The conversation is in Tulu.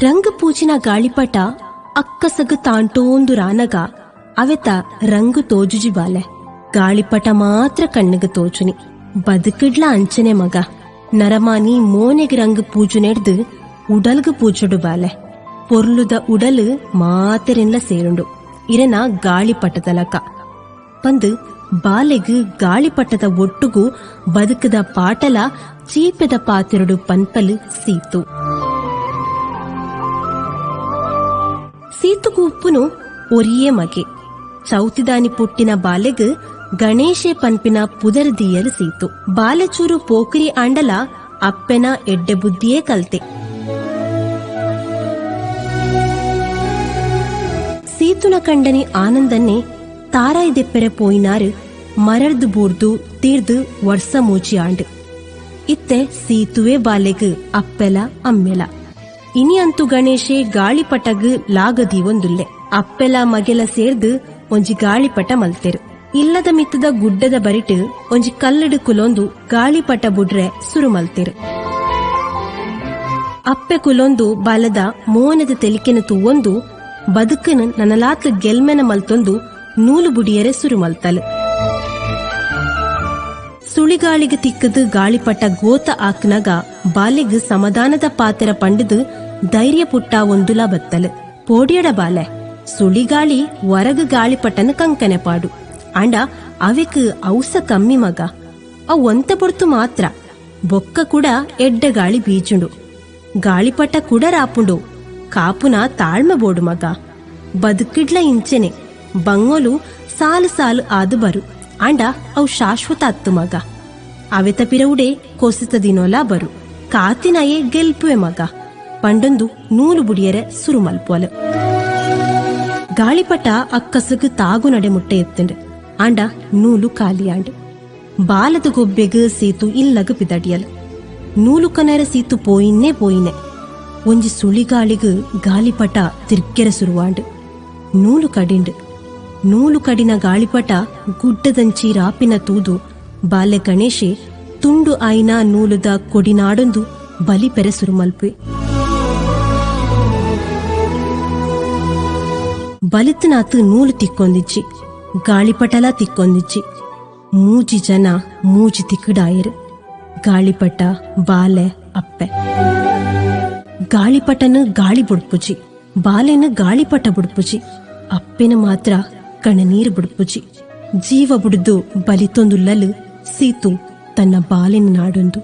ರಂಗು ಪೂಜಿನ ಗಾಳಿಪಟ ಅಕ್ಕಸಗು ತಾಂಟೋಂದು ರಾನಗ ಅವೆತ ರಂಗು ತೋಜುಜಿ ಬಾಲೆ. ಗಾಳಿಪಟ ಮಾತ್ರ ಕಣ್ಣಿಗೆ ತೋಜುನಿ. ಬದುಕಿಡ್ಲ ಅಂಚನೆ ಮಗ. ನರಮಾನಿ ಮೋನೆಗ್ ರಂಗು ಪೂಜುನೆಡ್ದು ಉಡಲ್ಗು ಪೂಜುಡು ಬಾಲೆ. ಪೊರ್ಲುದ ಉಡಲು ಮಾತೆರೆನ್ಲ ಸೇರುಂಡು. ಇರನ ಗಾಳಿಪಟದಲಕ ಪಂದು ಬಾಲೆಗ್ ಗಾಳಿಪಟದ ಒಟ್ಟುಗು ಬದುಕದ ಪಾಟಲ ಚೀಪೆದ ಪಾತಿರುಡು ಪನ್ಪಲು ಸೀತು. ಸೀತುಗು ಉಪ್ಪುನು ಒರಿಯೇ ಮಗೆ. ಚೌತಿದಾನಿ ಪುಟ್ಟಿನ ಬಾಲೆಗ್ ಗಣೇಶೆ ಪನ್ಪಿನ ಪುದರ್ ದೀಯಲು ಸೀತು. ಬಾಲೆಚೂರು ಪೋಕಿರಿ ಆಂಡಲ ಅಪ್ಪೆನ ಎಡ್ಡೆ ಬುದ್ಧಿಯೇ ಕಲ್ತೆ. ಸೀತುನ ಕಂಡನಿ ಆನಂದನ್ನೇ ತಾರಾಯಿ ದೆಪ್ಪೆರೆ ಪೋಯಿನಾರು ಮರರ್ದು ಬೂರ್ದು ತೀರ್ದು ವರ್ಷ ಮೂಚಿ ಆಂಡು. ಇತ್ತೆ ಸೀತುವೆ ಬಾಲೆಗ್ ಅಪ್ಪೆಲ ಅಮ್ಮೆಲ. ಇನಿ ಅಂತೂ ಗಣೇಶೆ ಗಾಳಿಪಟಗ್ ಲಾಗದೀವೊಂದುಲ್ಲೆ. ಅಪ್ಪೆಲ ಮಗೆಲ ಸೇರ್ದು ಒಂಜಿ ಗಾಳಿಪಟ ಮಲ್ತೆರು. ಇಲ್ಲದ ಮಿತ್ತದ ಗುಡ್ಡದ ಬರಿಟ್ ಒಂಜಿ ಕಲ್ಲಡು ಕುಲೊಂದು ಗಾಳಿಪಟ ಬುಡ್ರೆ ಸುರು ಮಲ್ತೆರು. ಅಪ್ಪೆ ಕುಲೊಂದು ಬಾಲದ ಮೋನದ ತೆಲಿಕೆನ ತೂವೊಂದು ಬದುಕನು ನನಲಾತ್ ಗೆಲ್ಮೆನ ಮಲ್ತೊಂದು ನೂಲು ಬುಡಿಯರೆ ಸುರು ಮಲ್ತಲು. ಸುಳಿಗಾಳಿಗೆ ತಿಕ್ಕದು ಗಾಳಿಪಟ ಗೋತ ಆಕ್ನಗ ಬಾಲೆಗ್ ಸಮಾಧಾನದ ಪಾತೆರ ಪಂಡದು ಧೈರ್ಯ ಪುಟ್ಟ ಒಂದುಲ ಬತ್ತಲು. ಪೋಡಿಯಡ ಬಾಲೆ, ಸುಳಿಗಾಳಿ ಹೊರಗ ಗಾಳಿಪಟನ ಕಂಕನೆ ಪಾಡು. ಆಂಡ ಅವೆಕ್ ಔಸ ಕಮ್ಮಿ ಮಗ. ಅವು ಒಂತ ಪೊರ್ತು ಮಾತ್ರ. ಬೊಕ್ಕ ಕೂಡ ಎಡ್ಡ ಗಾಳಿ ಬೀಜುಂಡು. ಗಾಳಿಪಟ ಕೂಡ ರಾಪುಂಡು. ಕಾಪುನ ತಾಳ್ಮೆ ಬೋಡು ಮಗ. ಬದುಕಿಡ್ಲ ಇಂಚೆನೆ ಬಂಗೋಲು ಸಾಲು ಸಾಲು ಆದು ಬರು. ಆಂಡ ಅವು ಶಾಶ್ವತ ಅತ್ತು ಮಗ. ಅವೆತ ಪಿರವುಡೆ ಕೊಸಿತ ದಿನೋಲ ಬರು. ಕಾತಿನಯೇ ಗೆಲ್ಪುವೆ ಮಗ ಪಂಡೊಂದು ನೂಲು ಬುಡಿಯರೆ ಸುರು ಮಲ್ಪೋಲು. ಗಾಳಿಪಟ ಅಕ್ಕಸಗು ತಾಗು ನಡೆ ಮುಟ್ಟೆ ಎತ್ತಂಡು. ಆಂಡ ನೂಲು ಖಾಲಿಯಾಂಡು. ಬಾಲದ ಗೊಬ್ಬೆಗ್ ಸೀತು ಇಲ್ಲಗ ಪಿದಡಿಯಲು. ನೂಲು ಕನರ ಸೀತು ಪೋಯಿನ್ನೇ ಪೋಯಿನೆ. ಒಂಜಿ ಸುಳಿಗಾಳಿಗ್ ಗಾಳಿಪಟ ತಿರ್ಗೆರೆ ಸುರುವಾಂಡು. ನೂಲು ಕಡಿಂಡು. ನೂಲು ಕಡಿನ ಗಾಳಿಪಟ ಗುಡ್ಡದಂಚಿ ರಾಪಿನ ತೂದು ಬಾಲೆ ಗಣೇಶೆ ತುಂಡು ಆಯ್ನ ನೂಲುದ ಕೊಡಿನಾಡೊಂದು ಬಲಿ ಪೆರೆ ಸುರುಮಲ್ಪೆ. ಬಲಿತನಾತು ನೂಲು ತಿಕ್ಕೊಂದಿಚ್ಚಿ, ಗಾಳಿಪಟಲ ತಿಕ್ಕೊಂದಿಚ್ಚಿ. ಮೂಜಿ ಜನ ಮೂಜಿ ತಿಕ್ಕಡಾಯರು. ಗಾಳಿಪಟ, ಬಾಲೆ, ಅಪ್ಪೆ. ಗಾಳಿಪಟನು ಗಾಳಿ ಬುಡ್ಪುಜಿ, ಬಾಲೆನು ಗಾಳಿಪಟ ಬುಡ್ಪುಜಿ, ಅಪ್ಪೆನ ಮಾತ್ರ ಕಣ್ಣನೀರು ಬುಡ್ಪುಜಿ. ಜೀವ ಬುಡಿದು ಬಲಿತೊಂದುಲ್ಲಲು ಸೀತು ತನ್ನ ಬಾಲೆನ ನಾಡೊಂದು.